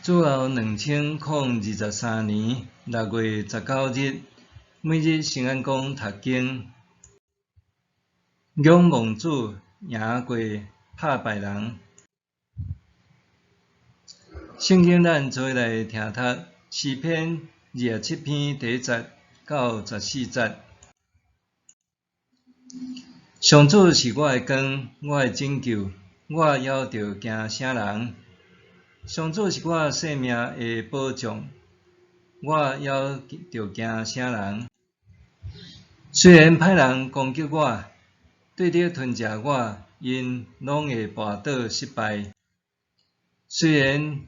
主後2023年6月19日，每日聖安講讀經，仰望主贏過拍敗人。聖經咱做伙來聽讀詩篇27篇第一節到14節。上主是我的光，我的拯救，我猶著驚啥人？上主是我性命的保障，我猶著驚啥人？雖然歹人攻擊我，對敵吞食我，𪜶攏會跋倒失敗。雖然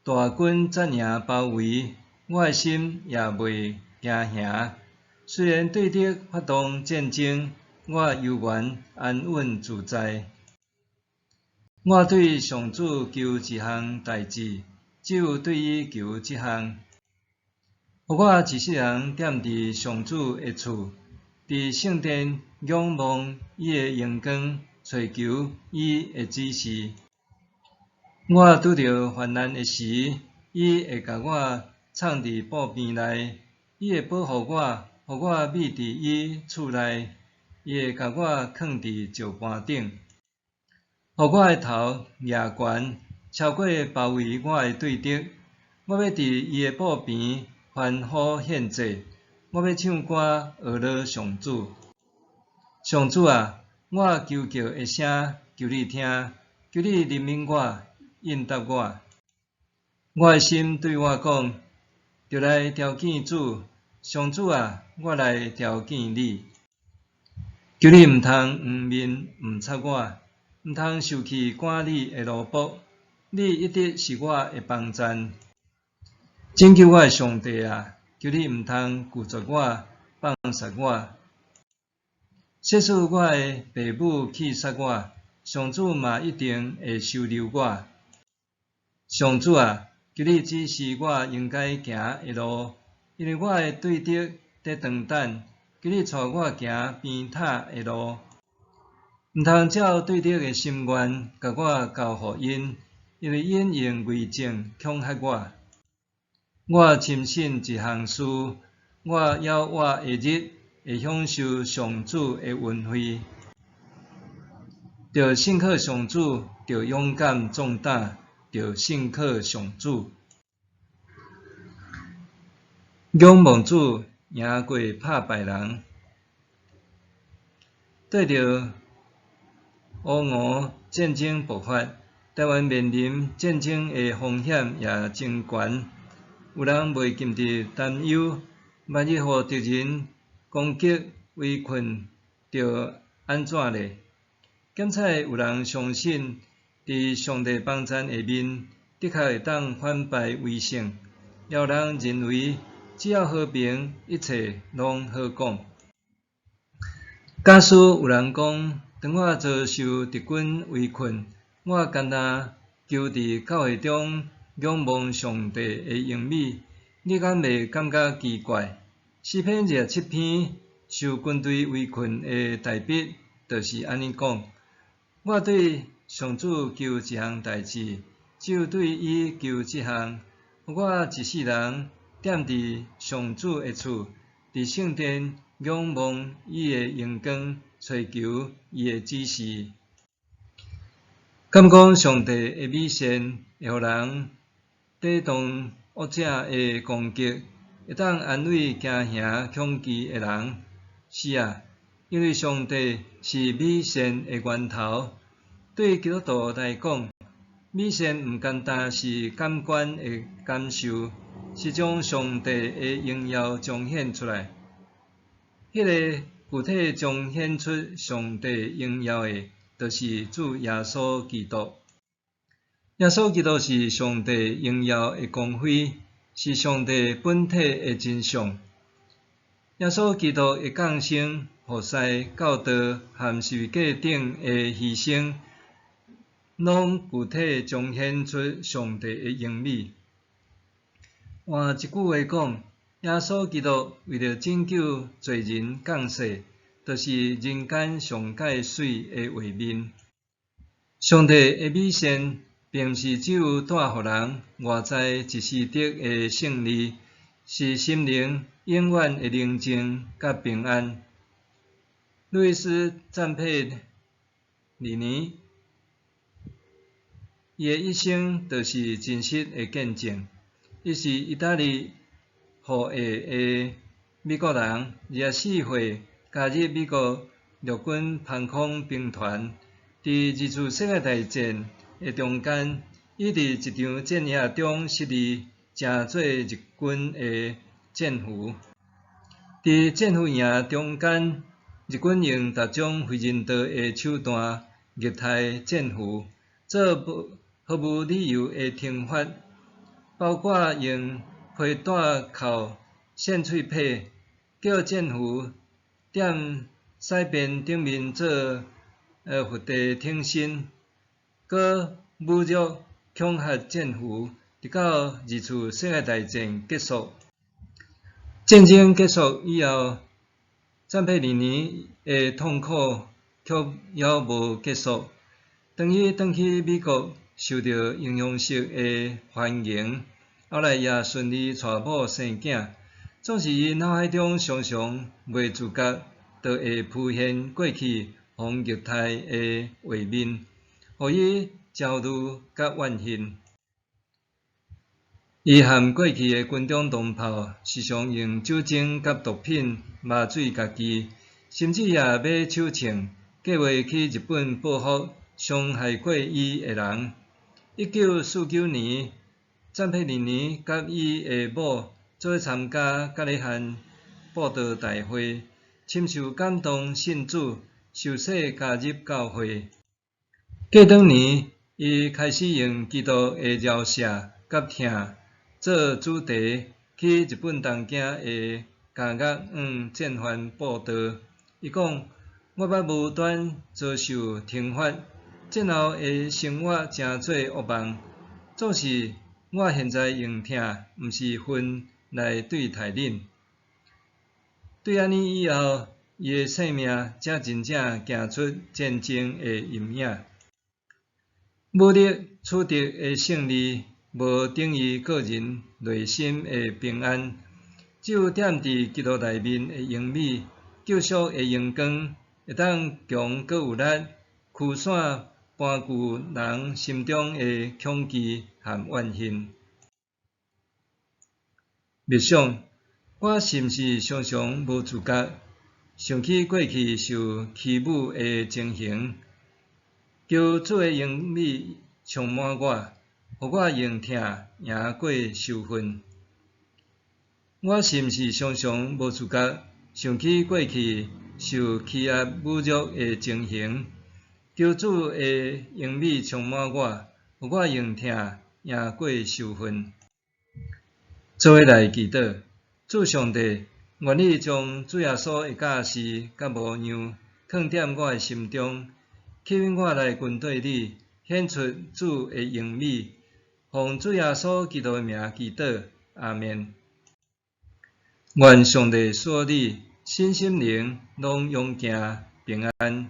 大軍紮營包圍，我的心也袂驚嚇。雖然對敵發動戰爭，我猶原安穩自在。我對上主求一項代誌，只有對伊求這項，予我一世人踮佇上主的厝，佇聖殿仰望伊的榮光，揣求伊的指示。我拄著患難的時，伊會共我藏佇寶瓶內，伊會保護我，予我覕佇伊厝內，伊會共我囥佇石盤頂，予我的頭舉懸，超過包圍我的對敵。我欲佇伊的寶邊歡呼獻祭，我欲唱歌呵咾上主。上主啊，我求叫的聲，求你聽，求你憐憫我，應答我。我的心對我講，著來朝見主，上主啊，我來朝見你。求你毋通黃面毋插我，毋通受氣趕你的奴僕，你一直是我的幫贊。拯救我的上帝啊，求你毋通拒絕我，放殺我。即使我的父母棄殺我，上主嘛一定會收留我。上主啊，求你指示我應該行的路，因為我的對敵佇等等，求你帶我行平坦的路。毋通照對敵的心願，共我交予𪜶，因為𪜶用偽證恐嚇我。我深信一項事，我猶活的日，會享受上主的恩惠。著信靠上主，著勇敢壯膽，著信靠上主。仰望主，贏過拍敗人。對著烏俄戰爭爆發，台灣面臨戰爭的風險也真懸。有人袂禁得擔憂，萬一予敵人攻擊圍困，著按怎咧？兼且有人相信，佇上帝幫贊下面，的確會當反敗為勝。也有人認為，只要和平，一切攏好講。假使有人講，當我遭受敵軍圍困，我干焦求佇教會中仰望上帝的榮美，你敢袂感覺奇怪？詩篇27篇受軍隊圍困的大衛，就是按呢講：我對上主求一項代誌，只有對伊求這項，予我一世人踮佇上主的厝，佇聖殿仰望伊的榮光，揣求伊的指示。敢講上帝的美善會予人抵擋惡者的攻擊，會當安慰驚嚇恐懼的人。是啊，因為上帝是美善的源頭。對基督徒來講，美善毋干焦是感官的感受，是將上帝的榮耀彰顯出來。彼個具體彰顯出上帝榮耀的，就是主耶穌基督。耶穌基督是上帝榮耀的光輝，是上帝本體的真相。耶穌基督的降生、服侍、教導和十字架頂的犧牲，攏具體彰顯出上帝的榮美。換一句話講，耶穌基督為著拯救罪人降世，就是人間上蓋媠的畫面。上帝的美善，並毋是只有帶予人外在一時得的勝利，是心靈永遠的寧靜佮平安。路易斯·贊佩里尼，伊的一生就是真實的見證。伊是義大利後裔的美國人，24歲加入美國陸軍防空兵團。佇二次世界大戰的中間，伊佇一場戰役中失利，成做日軍的戰俘。佇戰俘營中間，日軍用逐種非人道的手段虐待戰俘，做無毫無理由的懲罰，包括用皮帶銬扇喙皮，叫戰俘踮屎便頂面做伏地挺身，閣侮辱恐嚇戰俘，直到二次世界大戰結束。戰爭結束以後，贊佩里尼的痛苦卻猶無結束。當伊轉去美國，受著英雄式的歡迎，後來也順利娶某生囝。總是伊腦海中常常袂自覺，就會浮現過去予虐待的畫面，予伊焦慮佮怨恨。伊和過去的軍中同袍時常用酒精佮毒品麻醉家己，甚至也買手槍，計劃去日本報復傷害過伊的人。1949年，贊佩里尼佮伊的某做伙參加葛禮漢布道大會，深受感動，信主，受洗加入教會。過兩年，伊開始用基督的饒赦佮疼做主題，去日本東京的監獄向戰犯布道。伊講：我捌無端遭受懲罰，戰後的生活成做噩夢。總是我現在用疼，毋是恨來對待恁。對按呢以後，伊的生命才真正行出戰爭的陰影。武力取得的勝利，無等於個人內心的平安。只有踮佇基督內面的榮美、救贖的榮光，會當強閣有力驅散盤踞人心中的恐懼和怨恨。默想，我是毋是常常無自覺，想起過去受欺侮的情形？求主的榮美充滿我，予我用疼贏過仇恨。我是毋是常常無自覺，想起過去受欺壓侮辱的情形？求主的榮美充滿我，予我用疼贏過仇恨。做伙來祈禱，主上帝，願你將主耶穌的教示佮模樣，囥踮我的心中，吸引我來跟綴你，顯出主的榮美。奉主耶穌基督的名祈禱，阿們。願上帝賜予你身心靈攏勇健平安。